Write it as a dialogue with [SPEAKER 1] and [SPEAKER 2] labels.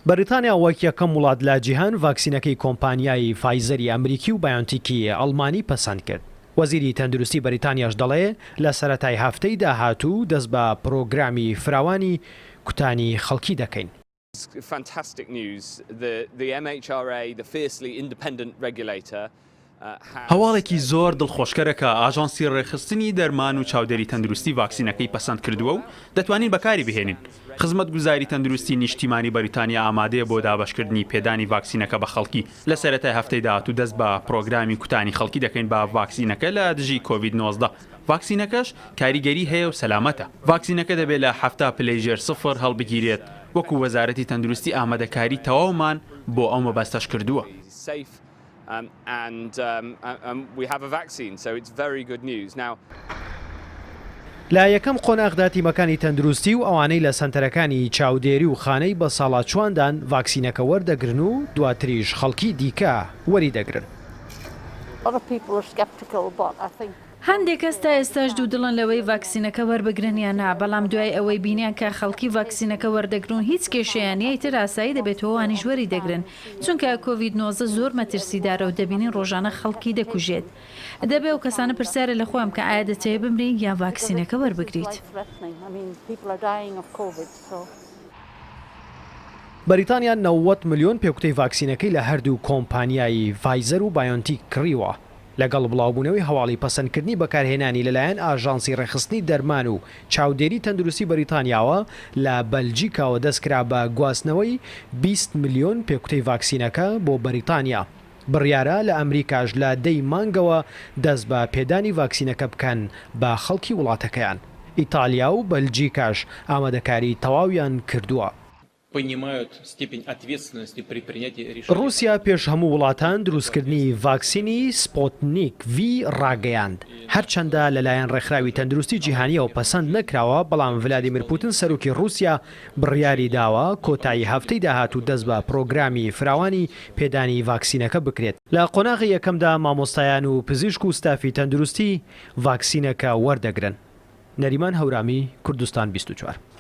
[SPEAKER 1] بەریتانیا وەک یەکەم وڵات لە جیهان ڤاکسینەکەی کۆمپانیای فایزەری ئەمریکی و بایۆنتیکی ئەڵمانی پەسەند کرد. وەزیری تەندروستی بەریتانیاش دەڵێ لە سەرەتای هەفتەی داهاتوو دەست بە پرۆگرامی فراوانی کوتانی خەڵکی دەکەین.
[SPEAKER 2] هەواڵێکی زۆر دڵخۆشکەرە کە ئاژانسی ڕێکخستنی دەرمان و چاودێری تەندروستی ڤاکسینەکەی پەسەند کردووە و دەتوانین بەکاری بهێنین. خزمەتگوزاری تەندروستی نیشتیمانی بەریتانیا ئامادەیە بۆ دابەشکردنی پێدانی ڤاکسینەکە بە خەڵکی. لە سەرەتای هەفتەی داهاتوو دەست بە پرۆگرامی کوتانی خەڵکی دەکەین بە ڤاکسینەکە لە دژی کۆڤید 19. ڤاکسینەکەش کاریگەری هەیە و سەلامەتە. ڤاکسینەکە دەبێت لە 70 پلەی ژێر سفر هەڵبگیرێت، وەکو وەزارەتی تەندروستی ئامادەکاری تەواومان بۆ ئەو مەبەستەش کردووە.
[SPEAKER 1] لە یەکەم قۆناغدا تیمەکانی تەندروستی و ئەوانەی لە سەنتەرەکانی چاودێری و خانەی بەساڵاچوواندان ڤاکسینەکە وەردەگرن و دواتریش خەڵکی دیکە وەریدەگرن.
[SPEAKER 3] هەندێک کەس تا ئێستاش دوودڵن لەوەی ڤاکسینەکە وەربگرن یان نا، بەڵام دوای ئەوەی بینیان کە خەڵکی ڤاکسینەکە وەردەگرن و هیچ کێشەیان نییە ئیتر ئاسایی دەبێتەوە ئەوانیش وەریدەگرن، چونکە کۆڤید 19 زۆر مەترسیدارە و دەبینین ڕۆژانە خەڵکی دەکوژێت. دەبێ ئەو کەسانە پرسیارە لە خۆیان بکەن ئایا دەتەوێت بمری یان ڤاکسینەکە وەربگریت؟
[SPEAKER 1] بەریتانیا 90 ملیۆن پێکوتەی ڤاکسینەکەی لە هەردوو کۆمپانیای ڤایزەر و بایۆنتیک کڕیوە. لەگەڵ بڵاوبوونەوەی هەواڵی پەسەندکردنی بەکارهێنانی لەلایەن ئاژانسی ڕێکخستنی دەرمان و چاودێری تەندروستی بەریتانیاوە، لە بەلجیکاوە دەستکرا بە گواستنەوەی 20 ملیۆن پێکوتەی ڤاکسینەکە بۆ بەریتانیا. بڕیارە لە ئەمریکاش لە دە ی مانگەوە دەست بە پێدانی ڤاکسینەکە بکەن بە خەڵکی وڵاتەکەیان. ئیتالیا و بەلجیکاش ئامادەکاری تەواویان کردووە. ڕووسیا پێش هەموو وڵاتان دروستکردنی ڤاکسینی سپۆتنیک ڤی ڕاگەیاند، هەرچەندە لەلایەن ڕێکخراوی تەندروستی جیهانییەوە پەسەند نەکراوە، بەڵام ڤلادیمیر پوتن سەرۆکی ڕووسیا بڕیاری داوە کۆتایی هەفتەی داهاتوو دەست بە پرۆگرامی فراوانی پێدانی ڤاکسینەکە بکرێت. لە قۆناغی یەکەمدا مامۆستایان و پزیشک و ستافی تەندروستی ڤاکسینەکە وەردەگرن. نەریمان هەورامی، کوردستان 24.